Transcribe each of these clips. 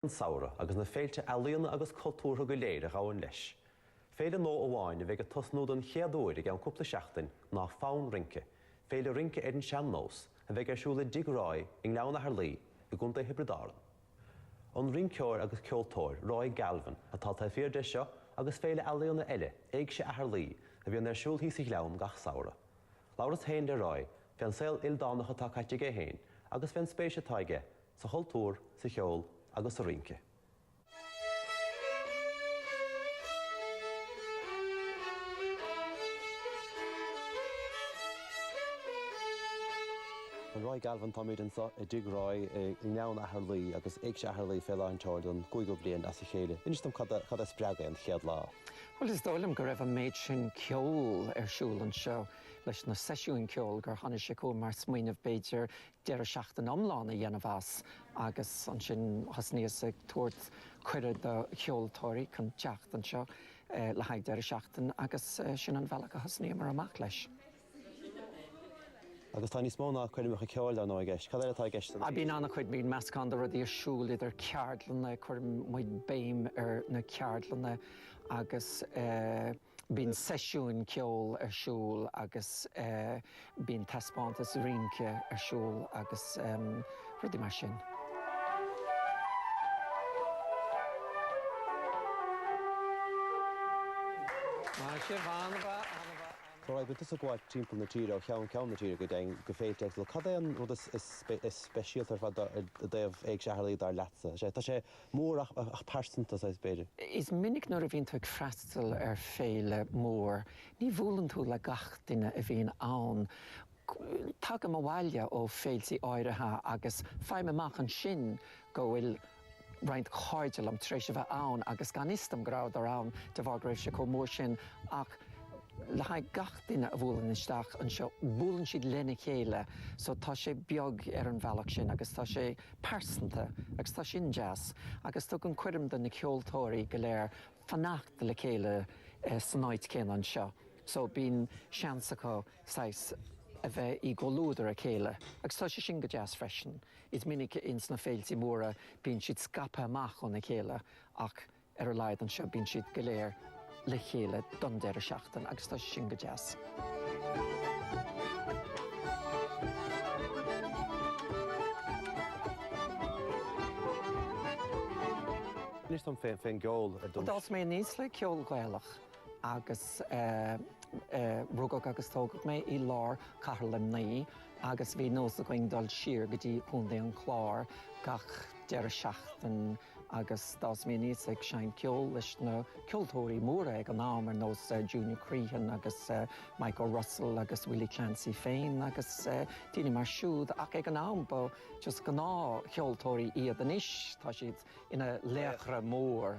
An samhradh agus na féilte ealaíona agus cultúrtha go léir a ghabhann leis. Féile nua amháin a bheidh ag tosnú don chéad uair i gceann cúpla seachtain ná Fonn Rince, féile rince ar an sean-nós, a bheidh ar siúl i dTigh Roy i nGleann Atharlaí i gContae Thiobraid Árann. An rinceoir agus ceoltóir Roy Galvin atá taobh thiar de seo agus féile ealaíona eile, Éigse Atharlaí, a bhíonn ar siúl thíos sa Ghleann gach samhradh. Labhras féin le Roy fén saol ildánach atá caite aige féin agus fén spéis atá aige sa chultúr, sa cheol agus sa rince. Bhuel Roy Galvin, táimid anseo i dTigh Roy i nGleann Atharlaí agus Éigse Atharlaí fé lán tseoil don gcúigiú bliain as a chéile. Inis dom cad a spreag é an chéad lá? Bhuel is dóigh liom go raibh an méid sin ceol ar siúl anseo leis na seisiúin ceoil gur tháinig sé chugam mar smaoineamh b'fhéidir deireadh seachtaine iomlán a dhéanamh as agus ansin thosnaíos ag tabhairt cuireadh do cheoltóirí chun teacht anseo le haghaidh deireadh seachtaine agus sin an bhealach a thosnaíomar amach leis. Agus tá níos mó ná coirmeacha ceoil dar ndóigh i gceist. Cad eile atá i gceist san Bíonn an-chuid, bíonn meascán de rudaí ar siúl idir ceardlanna, cuireann muid béim ar na ceardlanna agus. Bíonn seisiúin ceoil ar siúl agus bíonn taispeántas rince ar siúl agus rudaí mar sin. Maith sibh, an-mhaith, an-mhaith, an-mhaith. Roy, bíonn tusa ag gabháil timpeall na tíre, ó cheann ceann na tíre go deimhin, go féilte éagsúla. Cad é an rud is speisialta ar fad i dtaobh Éigse Atharlaí dar leatsa? Tá sé Mór ach pearsanta, saghas, b'fhéidir. Is minic nuair a bhíonn tú ag freastal ar féile mór, ní bhuaileann tú le gach duine a bhíonn ann. Tagaim abhaile ó féiltí áirithe agus faighim amach ansin go bhfuil roinnt cairde liom tar éis a bheith ann agus gan fhios dom go rabhadar ann de bharr go raibh sé chomh mór sin ach le haghaidh gach duine a bhuaileann isteach anseo, buaileann siad lena chéile so tá sé beag ar an bhealach sin agus tá sé pearsanta agus tá sin deas agus tugaim cuireadh do na ceoltóirí go léir fanacht le chéile san áit céanna anseo so bíonn seans acu saghas a bheith i gcomhluadar a chéile agus tá sé sin go deas freisin. Is minic ins na féiltí móra bíonn siad scaipthe amach óna chéile ach Ar a laghad anseo bíonn siad go léir le chéile don deireadh seachtaine agus tá sé sin go deas. Inis dom fén gceol ar dtús. D'fhás mé aníos le ceol Gaelach agus rugadh agus tógadh mé i lár cathair Luimnigh agus bhí nós againn dul siar go dtí Contae an Chláir gach deireadh seachtaine agus d'fhás mé aníos ag seinnt ceoil leis na ceoltóirí móra ag an am ar nós Junior Crehan agus Michael Russell agus Willie Clancy féin agus daoine mar siúd ach ag an am ba just gnáthcheoltóirí iad anois tá siad ina laochra mór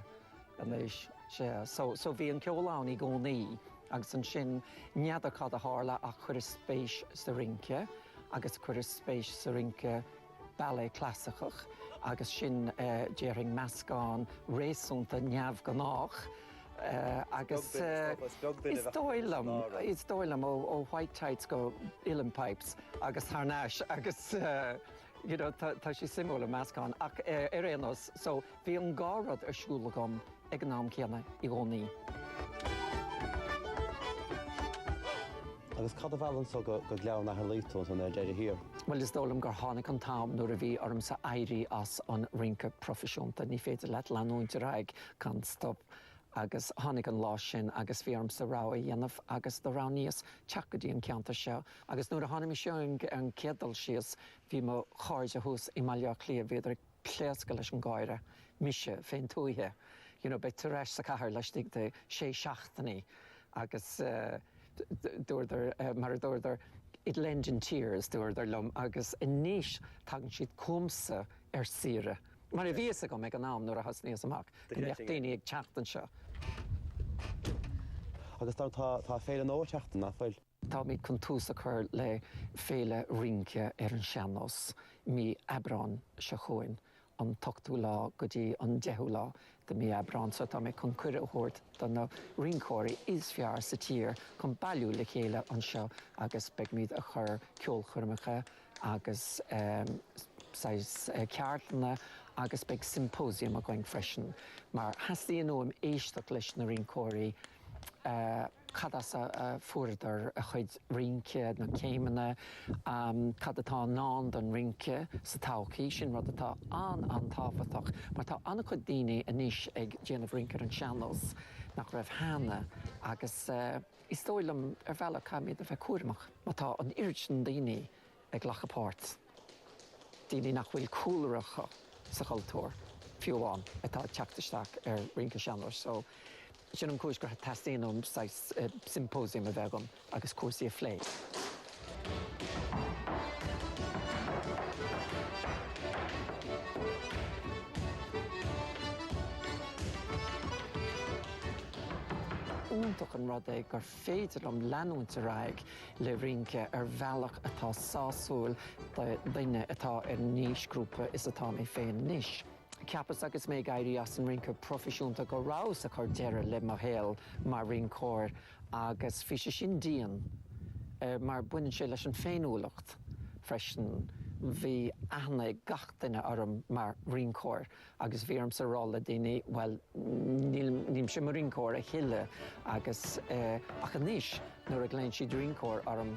anois sea so so bhí an ceol ann i gcónaí agus ansin n'fheadar cad a tharla ach chuireas spéis sa rince agus chuireas spéis sa rince ballet clasaiceach agus sin, déarfainn, meascán réasúnta neamhghnách agus is dóigh liom, is dóigh liom, ó White Tights go Uilleann Pipes agus thar n-ais agus you know tá sé suimiúil an meascán ach ar aon nós, so bhí an dhá rud ar siúl agam ag an am céanna i gcónaí. Agus cad a mheall anso go Gleann Atharlaí tú ansan ar deireadh thiar? Bhuel, is dóigh liom gur tháinig an t-am nuair a bhí ormsa éirí as an rince proifisiúnta. Ní féidir leat leanúint ar aghaidh gan stop agus tháinig an lá sin agus bhí ormsa rogha a dhéanamh agus do roghnaíos teacht go dtí an ceantar seo. Agus nuair a tháinig mise ar an gcéad dul síos, bhí mo chairde thuas i mBaile Átha Cliath, bhíodar ag pléascadh leis an gáire, mise fén tuaithe, you know, beidh tú ar ais sa chathair laistigh de sé seachtainí agus dúradar, mar a dúradar, it'll end in tears, dúradar liom agus anois tagann siad chugamsa ar saoire, mar a bhí fhios agam ag an am nuair a thosnaíos amach go mbeadh daoine ag teacht anseo. Agus tá, tá féile nua ag teacht, nach bhfuil? Táimid chun tús a chur le féile rince ar an sean-nós mí Aibreáin seo chugainn, an t-ochtú lá go dtí an deichiú lá de mí Aibreáin. So tá mé chun cuireadh a thabhairt do na rinceoirí is fearr sa tír chun bailiú le chéile anseo agus beidhmid a chur ceolchoirmeacha agus saghas ceardlanna. Agus beidh symposium againn freisin mar theastaíonn uaim éisteacht leis na rinceoirí, cad as a fuaireadar a chuid rince, na céimeanna, cad atá i ndán don rince sa todhchaí, sin rud atá an-an-tábhachtach mar tá an-chuid daoine anois ag déanamh rince ar an sean-nós nach raibh cheana agus is dóigh liom ar bhealach caithfimid a bheith cúramach má tá an oiread sin daoine ag glacadh páirt. Daoine nach bhfuil cúlra acu sa chultúr, fiú amháin, atá ag teacht isteach ar rince sean-nóis. So, sin an chúis gur teastaíonn uaim saghas symposium a bheith agam agus cúrsaí a phlé. Iontach an rud é gur féidir liom leanúint ar aghaidh le rince ar bhealach atá sásúil do dhuine atá ar an aoisghrúpa is atá mé féin anois. Cheapas agus mé ag éirí as an rince proifisiúnta go rabhas ag cur deireadh le mo shaol mar rinceoir agus bhí sé sin dian mar baineann sé leis an féiniúlacht freisin. Bhí aithne ag gach duine orm mar rinceoir Agus bhí ormsa a rá le daoine, bhuel, níl, nílimse i mo rinceoir a thuilleadh agus eh, ach anois nuair a ghlaonn siad rinceoir orm,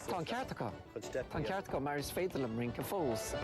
tá an ceart acu, tá an ceart acu mar is féidir liom rince fós.